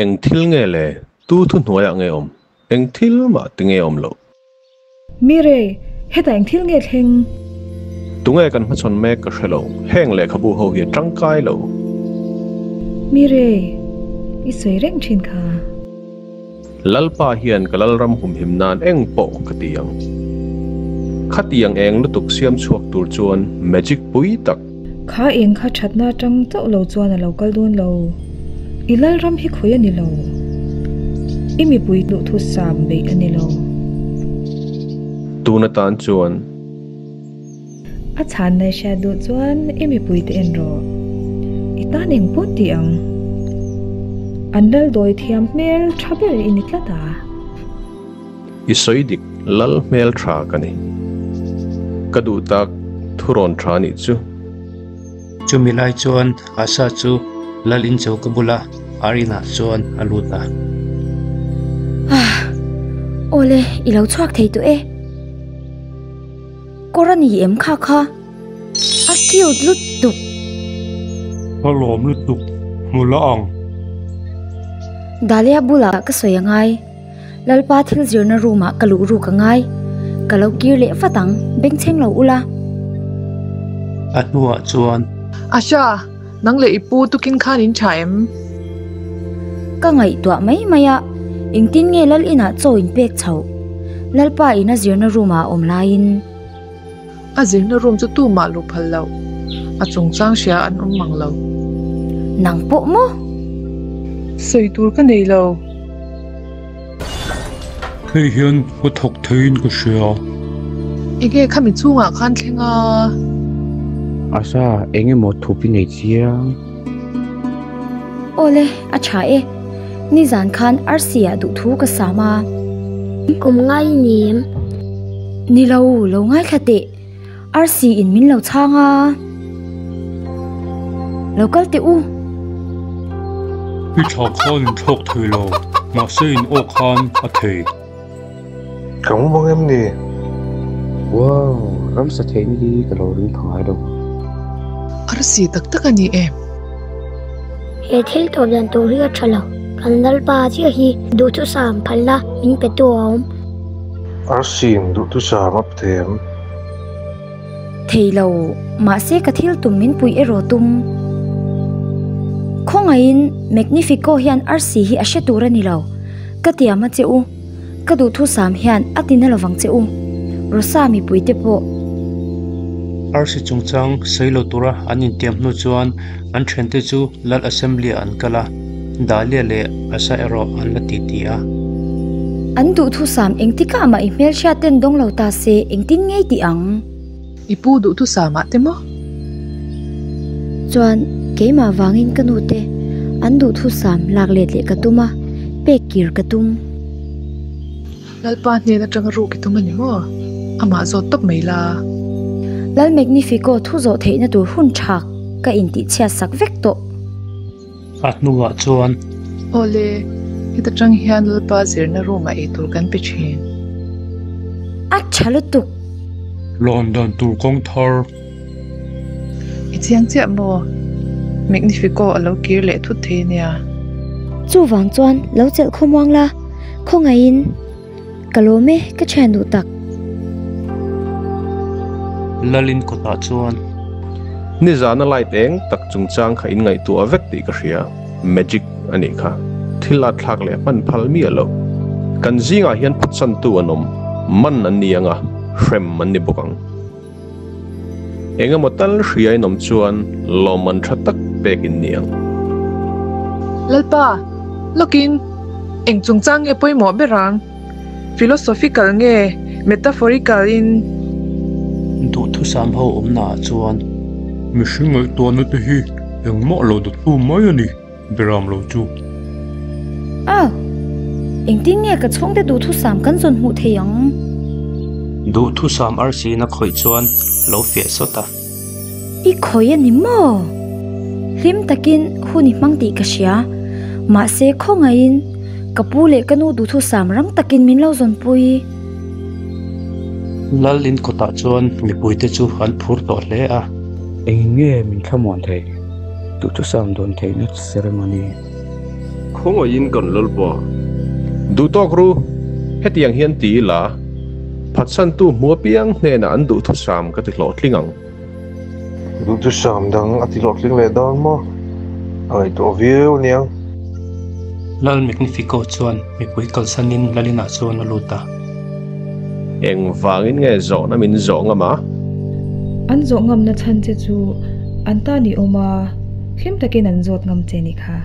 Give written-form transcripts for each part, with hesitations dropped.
Eng thil nge le? Tu thu hnuaiah nge awm? Eng thil mah ti nge awm loh? Mirei, hetah eng thil nge thleng? Tunge kan hmachhawn mek ka hre lo, heng lehkhabu ho hi a tangkai lo. Mirei, i sawi reng thin kha. Lalpa hian ka Lalram humhim nan eng pawh ka ti ang. Khatiang eng lutuk siam chhuak tur chuan magic pui tak. Kha eng kha thatna atang chauh lo chuan a lo kal dawn lo. I Lalram hi khawi a ni lo. I mipui duhthusam beih a ni lo. Tun atan chuan. A chhanna i hriat duh chuan i mipuite en rawh. I tan eng pawh tih ang. An lal dawi thiam hmel tha ber i ni tlat a. I sawi dik lal hmel tha ka ni. Ka duh tak thurawn tha nih chu. Chumi lai chuan Asa chu lal in choka bula ar inah chuan a lut a. Ah, awle i lo chhuak thei tawh e. Kawr a ni em kha kha? A cute lutuk. Ka lawm lutuk, hmu la ang. Dahlia bulah ka sawi a ngai. Lalpa thil zirna room ah ka luh ruk a ngai. Ka lo kir leh vat ang, bengchheng lo ula. A hnuah chuan. Asha, nang leh i pu tukin khan in tha em? Ka ngaihtuah mai mai a, engtin nge Lal inah chaw in pek chhoh? Lalpa in a zirna room ah a awm laiin. A zirna room chu tumah luh phal loh, a chungchang hria an awm mang lo. Nang pawh maw? Sawi tur ka nei lo. Hei hian ka thawk theiin ka hria. Enge khami chungah khan thleng a? Asa, eng emaw thup i nei chiang? Awle, a tha e. Nizan khan arsi ah duhthu ka sam a. Kum ngai i ni em? Ni lo, lo ngaithla teh. Arsi in min lo chhang a. Lo kal teh u. I thla khan in thlawk thei lo, mahse in aw khan a thei. Ka mu bawk em ni? Wow, ramsa theihna hi ka lo ring pha ngai lo. Arsi tak tak a ni em? He thil tawp dan tur hi a tha lo. Kan Lalpa chiah hi duhthusam phalna min pe tu a awm. Arsiin duhthusam a pe thei em? Thei lo, mahse ka thil tum min puih erawh tum. Khawngaihin Magnifico hian arsi hi a hre tur a ni lo. Ka tiam a che u, ka duhthusam hian a ti na lovang che u. Rosa mipuite pawh. Arsi chungchang sawi lo tura an intiam hnu chuan an thiante chu Lal Assembly ah an kal a, Dahlia leh Asa erawh an la titi a. An duhthusam engtikah mah i hmelhriat ten dawng lo ta se engtin ngei tih ang? I pu duhthusam ah te maw? Chuan keimah vangin ka nu te an duhthusam lak let leh ka tum a, pek kir ka tum. Lalpa hnen atanga ruk i tum a ni maw? Amah zawt tawp mai la. Lal Magnifico thu zawh theihna tur hun tha ka intihchhiat sak vek tawh. A hnuah chuan. Awle, heta tang hian Lalpa zirna room ah eitur kan pe thin. A tha lutuk. Lawn dan tur kawng thar. I chiang chiah maw? Magnifico a lo kir leh thut thei a nia. Chuvang chuan lo chelh khawmuang la, khawngaihin ka lawm e ka thian duh tak. Lalin kawtah chuan. Nizana light eng tak chungchang kha in ngaihtuah vek tih ka hria, magic a nih kha. Thil a thlak leh hman phal miah lo. Kan zingah hian phatsantu an awm, man an ni ang a, hrem an ni bawk ang. Engemaw tal hria in awm chuan lawmman tha tak pek in ni ang. Lalpa, lawkin eng chungchang nge pawimawh ber ang? Philosophical nge metaphorical in? Duhthusam ho awmna ah chuan. Mihring ngaihtuahna te hi engmah lo dawttu mai a ni, Beram lo chu. Aw, engtin nge ka chhungte duhthusam kan zawn hmuh thei ang? Duhthusam arsi na khawih chuan lo fiah sawt a. I khawih a ni maw? Hlim takin hun i hmang tih ka hria. Mahse khawngaihin ka pu leh ka nu duhthusam rang takin min lo zawnpui. Lal in kawtah chuan mipuite chu an phur tawh hle a. Eng nge min thlamuan thei? Duhthusam dawn theihna ceremony. Khawngaihin kan Lalpa. Duhtawk ru, hetiang hian ti ila, phatsantu hmu apiang hnenah an duhthusam ka ti hlawhtling ang. Duhthusam dang a ti hlawhtling leh dawn maw? A ngaihtuah viau aniang. Lal Magnifico chuan mipui kalsanin Lalinah chuan a lut a. Engvangin nge zawhna min zawh ngam a? An zawh ngamna chhan che chu an ta ni awm a, hlim takin an zawt ngam che nih kha.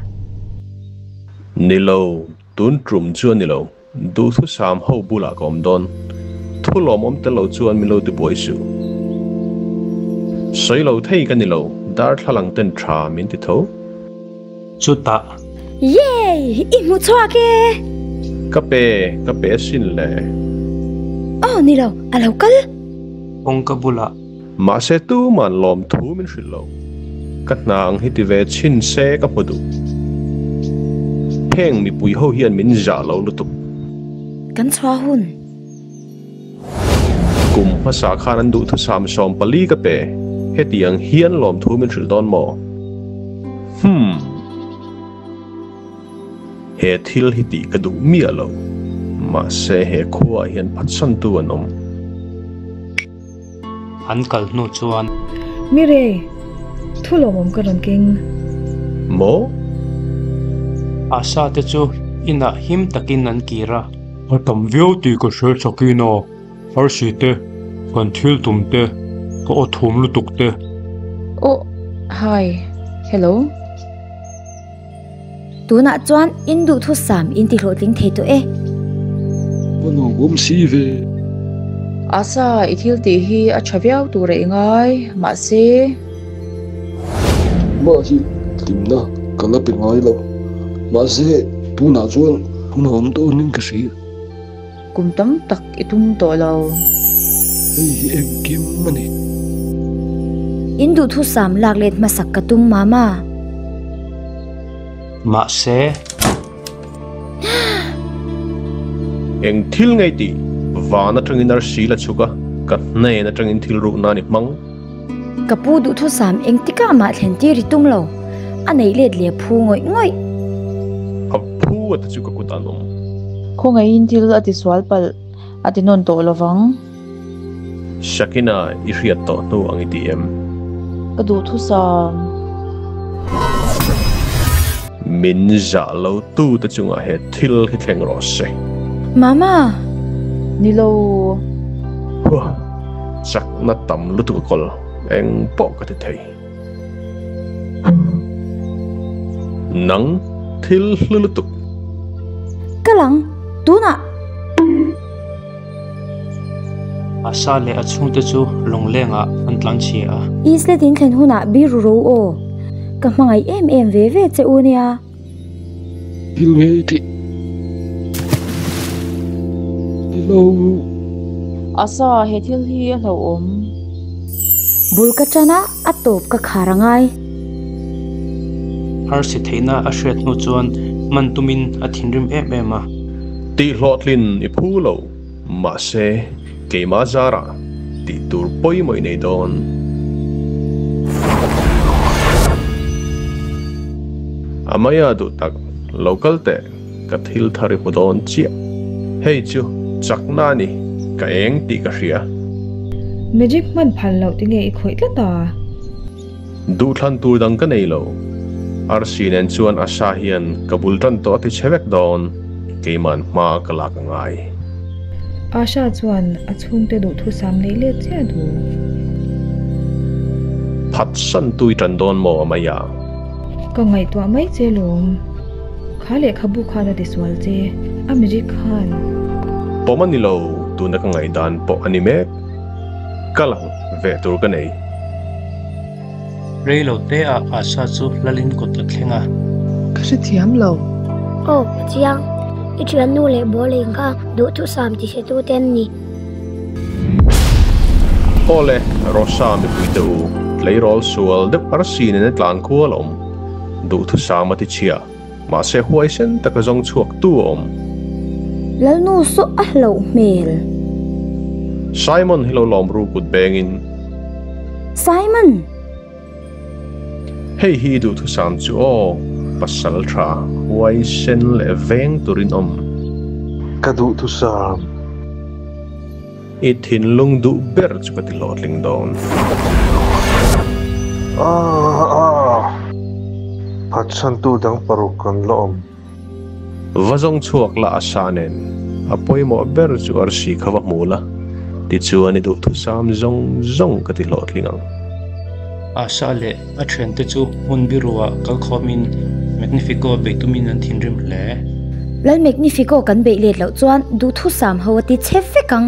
Ni lo, tun tum chu a ni lo. Duhthusam ho bulah ka awm dawn. Thu lawmawm tel lo chuan min lo ti buai suh. Sawi lo thei ka ni lo, darthlalang ten tha min ti tho. Chutah. Yay! I hmu chhuak e! Ka pe, ka pe asin le. Aw ni lo, a lo kal. Kawngka bulah. Mahse tuman lawmthu min hrilh lo. Ka hna ang hi ti ve chhin se ka hmu duh. Heng mipui ho hian min zah lo lutuk. Kan chhuah hun. Kum hmasa khan an duhthusam 14 ka pe. Hetiang hian lawmthu min hrilh dawn maw? Humm. He thil hi tih ka duh miah lo. Mahse he khuaah hian phatsantu an awm. An kal hnu chuan. Mirei, thu lawmawm ka rawn keng. Maw? Asa te chu inah him takin an kir a. A tam viau tih ka hre chakin a, Arsi te, kan thil tum te, ka aw thum lutuk te. Oh, hi, hello. Tunah chuan in duhthusam in ti hlawhtling thei tawh e. Va nuam si ve. Asa, i thil tih hi a tha viau tur a i ngai, mahse. Mah hi hlimna ka la pe ngai lo, mahse tunah chuan hun a awm dawnin ka hria. Kum tam tak i tum tawh lo. Hei hi engkim a ni. In duhthusam lak let hmasak ka tum mama. Mahse. Eng thil ngei tih van atangin arsi la chhuk a, ka hnen atangin thil ruk nan i hmang. Ka pu duhthusam engtikah mah thlen tir i tum lo, a neih let leh phu ngawih ngawih. A phu a te chu ka kut an awm. Khawngaihin thil a ti sual palh a ti nawn tawh lovang. Shakina i hriat tawh hnu ang i ti em? Ka duhthusam. Min zah lo tu te chungah he thil hi thleng rawh se. Mama! Ni lo. Huh! Chakna tam lutuk a kawl eng pawh ka ti thei. Nang thil hlu lutuk. Ka lang, tunah. Asa leh a chhungte chu lawnglengah an tlanchhia a. Islet in thlen hunah biru ro aw. Ka hmangaih em em ve ve che u nia. Thil ngei tih ni lo. Asa, he thil hi a hlauhawm. Bul ka tan a, a tawp ka khar a ngai. Arsi theihna a hriat hnu chuan man tumin a thinrim em em a. Tih hlawhtlin i phu lo, mahse keimah zarah tih tur pawimawh i nei dawn. Amaya duh tak, lo kal teh, ka thil thar i hmu dawn chiah. Hei chu chakna a ni, ka eng tih ka hria. Magic hman phal loh tinge i khawih tlat a? Duhthlan tur dang ka nei lo. Arsi nen chuan Asha hian ka bul tan tawh a ti chhe vek dawn, keiman hma ka lak a ngai. Asha chuan a chhungte duhthusam neih let chiah duh. Phatsan tui tan dawn maw a mai a? Ka ngaihtuah mai che lawm. Kha lehkhabu khan a tisual che, a magic khan. Pawm a ni lo, tuna ka ngaihdan pawh a ni mek. Ka lang ve tur ka nei. Rei lo te ah Asa chu Lalin kawt a thleng a. Ka hrethiam lo. Aw, ka chiang. I thiannu leh bawleng kha duhthusam ti hre tute an ni. Aw le, Rosa mipui te u, tleirawl sual deuh arsi nen a tlan kual a awm. Duhthusam a ti chhia. Mahse huaisen taka zawng chhuak tu a awm. Lalnu saw a hlauh hmel. Simon hi lo lawm ru kut bengin. Simon! Hei hi duhthusam chu aw, pasal tha. Huaisen leh veng turin awm. Ka duhthusam. I thinlung duh ber chu ka ti hlawhtling dawn. Ah! Phatsantu dang paruk an la awm. Va zawng chhuak la a sa nen a pawimawh ber chu arsi kha va hmu la, tichuan i duhthusam zawng zawng ka ti hlawhtling ang. Asa leh a thiante chu hmun biruah kal khawmin Magnifico beih tumin an thinrim hle. Lal Magnifico kan beih let loh chuan duhthusam ho a ti chhe vek ang.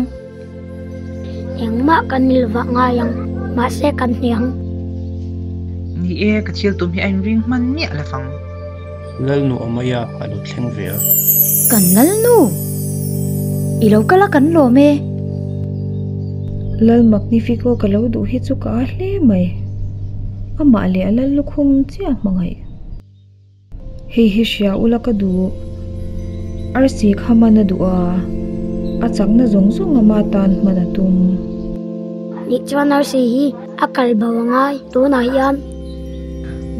Engmah kan nil vah ngai ang, mahse kan hniang. Ni e, ka thil tum hi a inring hman miah lo vang. Lalnu Amaya a lo thleng ve a. Kan Lalnu! I lo kal a kan lawm e. Lal Magnifico ka lo duh hi chu ka a hle mai. Amah leh a Lal lukhum chiah hmangaih. Hei hi hria ula ka duh. Arsi kha hman a duh a, a chakna zawng zawng ama tan hman a tum. Nih chuan arsi hi a kal bo a ngai tunah hian.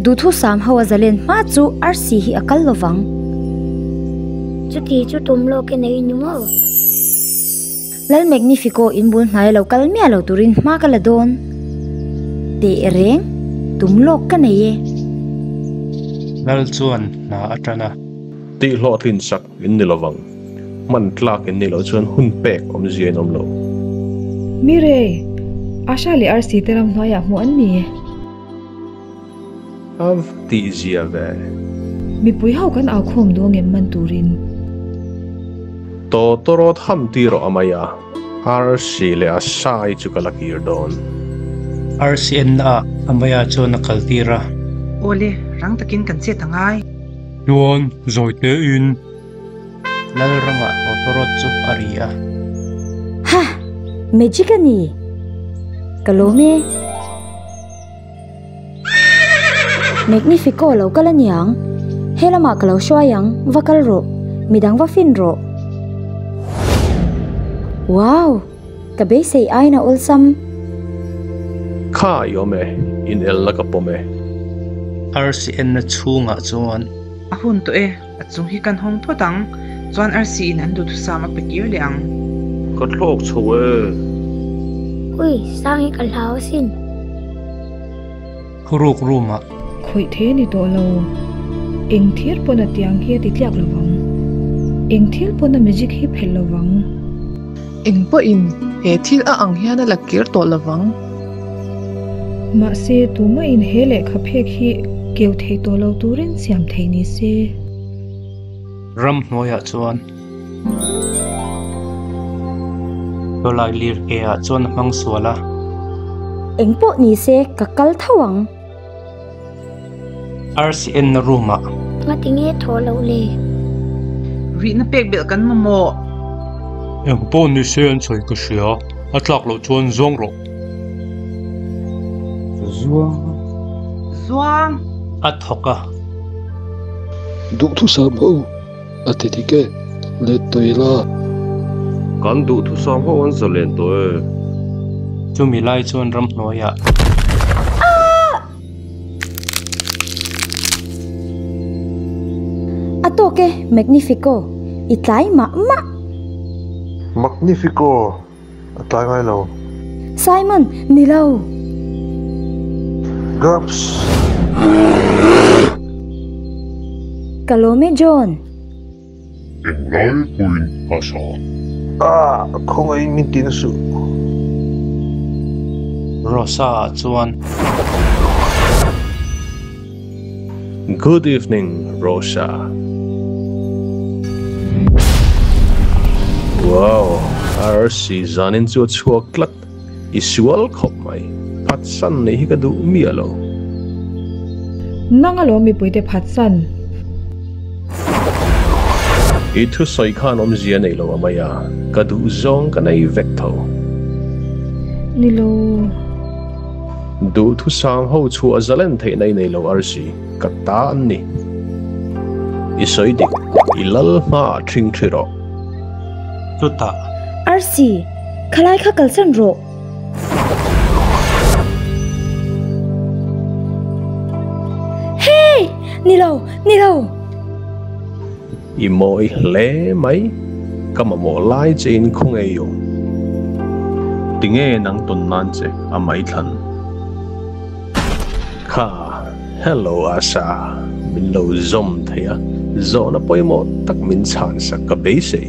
Duhthusam ho a zalen hma chu arsi hi a kal lovang. Chuti chu tum lawk i nei ni maw? Lal Magnifico in bul hnai lo kal miah lo turin hma ka la dawn. Teh reng, tum lawk ka nei e. Lal chuan hna a tan a. Tih hlawhtlin sak in ni lovang. Hman tlak in ni loh chuan hun pek awmzia in awm lo. Mirei, Asha leh Arsi te ram hnuaiah hmuh an ni e. A tih zia ve. Mipui ho kan au khawm duh angem man turin. Tawtawrawt ham ti rawh a mai a, Arsi leh a sai chu ka la kir dawn. Arsi enna ah Amaya chuan a kal tir a. Awle, rang takin kan chet a ngai. Chuan zawi te in. Lalramah tawtawrawt chu a ri a. Ha! Magic a ni! Ka lawm e. Magnifico lo kal aniang. He lamah ka lo hruai ang, va kal rawh. Midang va fin rawh. Wow! Ka beisei aiin a awlsam. Kha i awm e, in elna ka pawm e. Arsi enna chhungah chuan. A hun tawh e, a chung hi kan hawng phawt ang, chuan arsi in an duhthusam a pe kir leh ang. Ka thlawk chho e. Ui, sang hi ka hlau asin. Khuruk room ah. Khawih thei a ni tawh lo. Eng thil pawn a tiang hi a ti tliak lo vang. Eng thil pawn a magic hi phelh lo vang. Eng pawhin he thil a ang hian a la kir tawh lo vang. Mahse, tumahin he lehkha phek hi keu thei tawh lo turin siam thei ni se. Ramhnuaiah chuan Tawlai lir ke ah chuan a hmang sual a. Eng pawh ni se ka kal tho ang. Arsi enna room ah. Ngati nge thaw loh le? Rihna pek belh kan mamawh. Eng pawh ni se an sawi ka hria, a tlak loh chuan zuang rawh. Zuang. Zuang. A thawk a. Duhthusam ho a ti dik e, let tawh ila. Kan duhthusam ho an zalen tawh e. Chumi lai chuan ramhnuaiah. A tawk e, Magnifico, i tlai mah mah. Magnifico, a tlai ngai lo. Simon, ni lo. Gaps! Ka lawm e, John. Englai pawhin a sa. Ah, khawngaihin min ti na suh. Rosa ah chuan. Good evening, Rosa. Wow, RC zanin chu a chhuak tlat. I sual khawp mai. Phatsan neih hi ka duh miah lo. Nang alawm mipuite phatsan. I thusawi khan awmzia nei lo a mai a, ka duh zawng ka nei vek tho. Ni lo. Duhthusam ho chhuah zalen theihna i nei lo Arsi, ka ta an ni. I sawi dik, i lal hmaah ṭhing ṭhi rawh. Chutah. Arsi, khalai kha kalsan rawh. Hey! Ni lo, ni lo! I mawi hle mai, ka mamawh lai che in khaw ngei awm. Tinge nang tawn nan che a mai thlan. Kha, hello Asha, min lo zawm thei a, zawhna pawimawh tak min chhan sak ka beisei.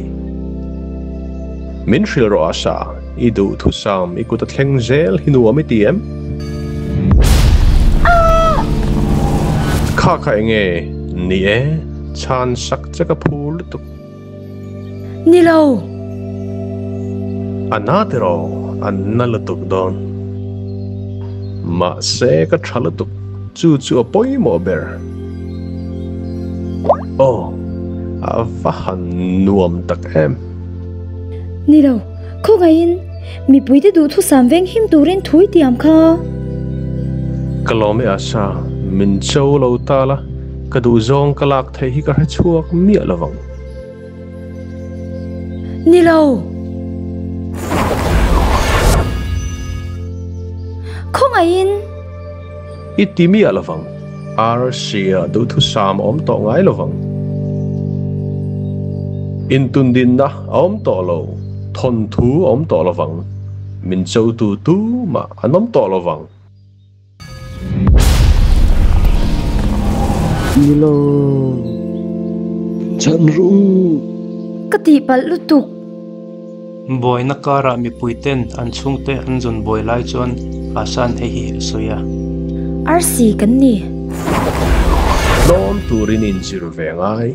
Min hrilh rawh Asha, i duhthusam i kut a thleng zel hi nuam i ti em? Kha kha enge ni e, chhan sak che ka phu lutuk. Ni lo! A na tiraw, a na lutuk dawn. Mahse ka tha lutuk, chu chu a pawimawh ber. Aw, a va han nuam tak em. Ni lo, khawngaihin mipuite duhthusam veng him turin thui tiam kha. Ka lawm e Asha, min cho lo ta la, ka duhzawng ka lak theih hi ka hre chhuak miah lo vang. Ni lo. Khawngaihin. I ti miah lo vang. Arsia duhthusam a awm tawh ngai lo vang. Intundinna a awm tawh lo, thawnthu a awm tawh lo vang, min chotu tumah an awm tawh lo vang. Ni lo. Chhan ru. Ka tihpalh lutuk. Buaina karah mipuiten an chhungte an zawn buai lai chuan Hasan hei hi a sawi a. Arsi kan ni. Tlawm turin inzir ve ngai.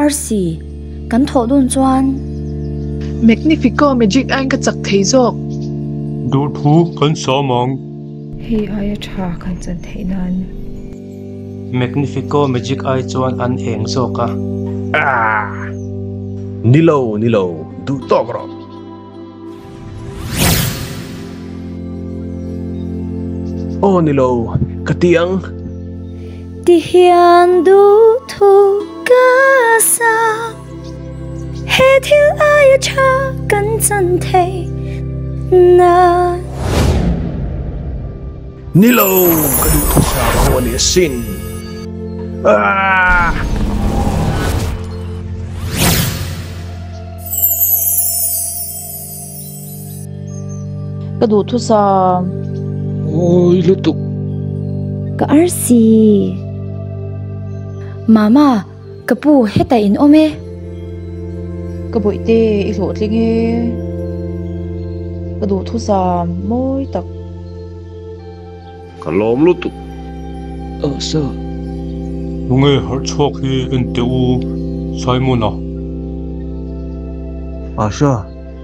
Arsi, kan thawh dun chuan. Magnifico magic aiin ka chak thei zawk. Duhthu kan sam ang. Hei aia tha kan chan theih nan. Magnifico magic ai chuan an eng zawk a. Aah! Ni lo, ni lo, duh tawk rawh. Aw ni lo, ka ti ang. Ti hian duhthu ka sa. He thil aia tha kan chan thei na. Ni lo, ka duhthusam ho a ni asin. Aah! Ka duhthusam. Awi lutuk. Ka arsi. Mama, ka pu hetah in awm e. Ka bawihte i hlawhtling e. Ka duhthusam mawi tak. Ka lawm lutuk. Asa. Tunge harh chhuak hi en teh u Simon-a. Asha,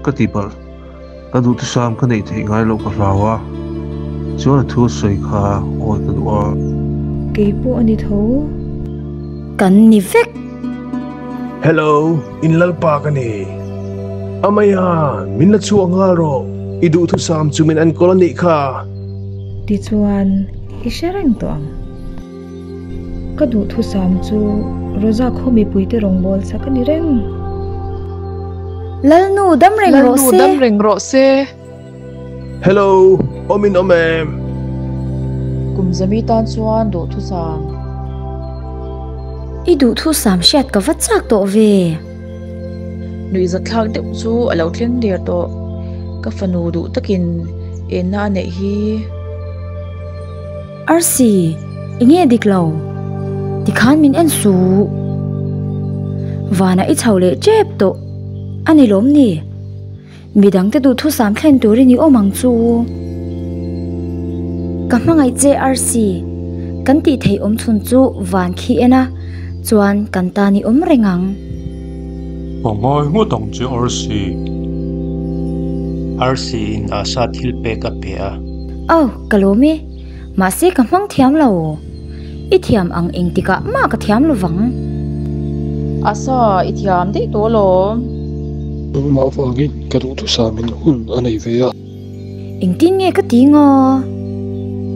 ka ti palh. Ka duhthusam ka neih theih ngai loh ka hlau a, chuan a thu a sawi kha awi ka duh a. Kei pawh a ni tho. Kan ni vek. Hello, in lalpa ka ni. Amaya, min la chhuak nghal rawh. I duhthusam chu min enkawl a nih kha. Tichuan, i hre reng tawh ang. Ka duhthusam chu Rosa khaw mipuite rawngbâwl sak a ni reng. Lalnu dam reng rawh Lalnu se. dam reng rawh se. Hello, awm in awm em? Kum zami tan chuan duhthusam. I duhthusam hriat ka va chak tawh ve. Nuihzatthlak deuh chu a lo thleng der tawh. Ka fanu duh takin enna a neih hi. Arsi, enge dik lo? Tikhan min en suh. Vanah i chho leh tep tawh a ni lawm ni? Midangte duhthusam thlen turin i awm ang chu. Ka hmangaih che Arsi, kan tih theih awm chhun chu van khi en a, chuan kan tan i awm reng ang. Ka ngai ngawt ang che Arsi. Arsi in Asa thil pek a pe a. Aw, ka lawm e. Mahse ka hmang thiam lo. I thiam ang engtikah mah ka thiam lo vang. Asa, i thiam daih tawh alawm. Nangmah avangin ka duhthusam in hun a nei ve a. Engtin nge ka ti ngaw?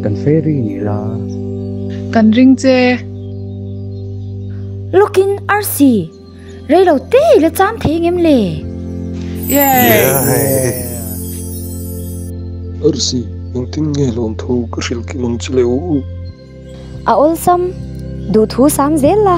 Kan fairy ni la. Kan ring che. Lawkin arsi, rei lo te i la cham thei ngem le? Yeah! Arsi, engtin nge lawmthu ka hrilh kim ang che le u? A awlsam, duhthu sam zel la.